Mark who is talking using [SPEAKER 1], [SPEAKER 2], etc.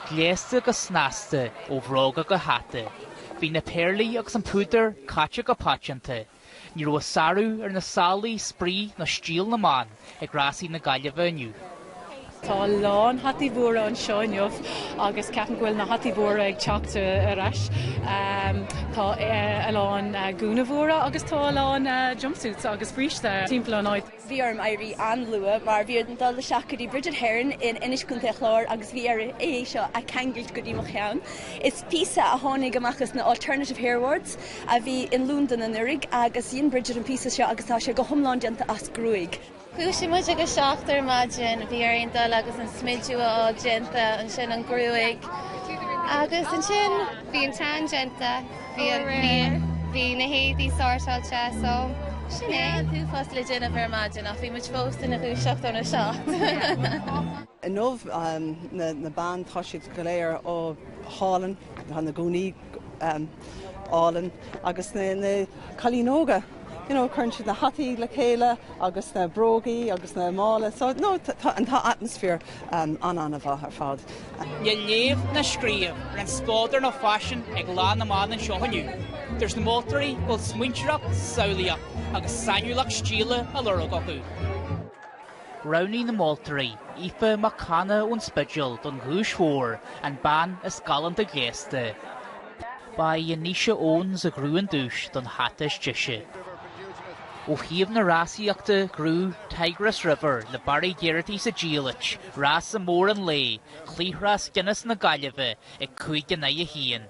[SPEAKER 1] Gléasta go snasta ó bhróga go hata, bhí na péarlaí agus an púdar caite go paiteanta. Ní raibh a sárú ar na sálaí, spraoi ná stíl na mban ag rásaí na Gaillimhe inniu.
[SPEAKER 2] Tá a lán hataí mhóra anseo inniu agus ceapaim go bhfuil na hataí mhóra ag teacht ar ais. Tá a lán gúna mhóra agus tá a lán jumpsuits agus bríste timpeall an áit.
[SPEAKER 3] Bhí orm éirí an-luath mar bhí orm dul isteach go dtí Bridget Heron in Inis Contae an Chláir agus bhí uirthi é seo a cheangailt go dtí mo cheann. Is píosa a tháinig amach as na Alternative Hair Awards a bhí in Londain anuraidh agus dhein Bridget an píosa seo agus tá sé go hiomlán déanta as gruaig.
[SPEAKER 4] Dhúisigh muid ag a 7 ar maidin, bhí orainn dul agus an smidiú a fháil déanta, ansin an gruaig agus ansin bhí an tan déanta, bhí an, bhí, bhí na héadaí sórtáilte so sin é. An t-uafás le déanamh ar maidin ach bhí muid fós ina dhúiseacht óna 7.
[SPEAKER 5] Inniu na na ban tá siad go léir ó hálainn, tá na gúnaí álainn agus na na cailíní óga. You know, cuireann siad na hataí le chéile agus na brógaí agus na mála so no tá an tá atmaisféar an-an-mhaith ar fad.
[SPEAKER 1] Níl léamh ná scríobh ar an spleodar nó faisean ag Lá na mBan anseo inniu. Dúirt na moltóirí go bhfuil smaointeoireacht, samhlaíocht agus sainiúlacht stíle á lorg acu. Roghnaigh na moltóirí Aoife Mac Cana ón Spidéal don dhuais mhór, an bean is galánta gléasta. Ba í Anisha Owens a ghnóthaigh an duais don hata is deise. Ó thaobh na rásaíochta, ghnóthaigh Tigress River le Barry Geraghty sa diallait, rása mór an lae, Cloichrás Guinness na Gaillimhe ag 5 in aghaidh 1.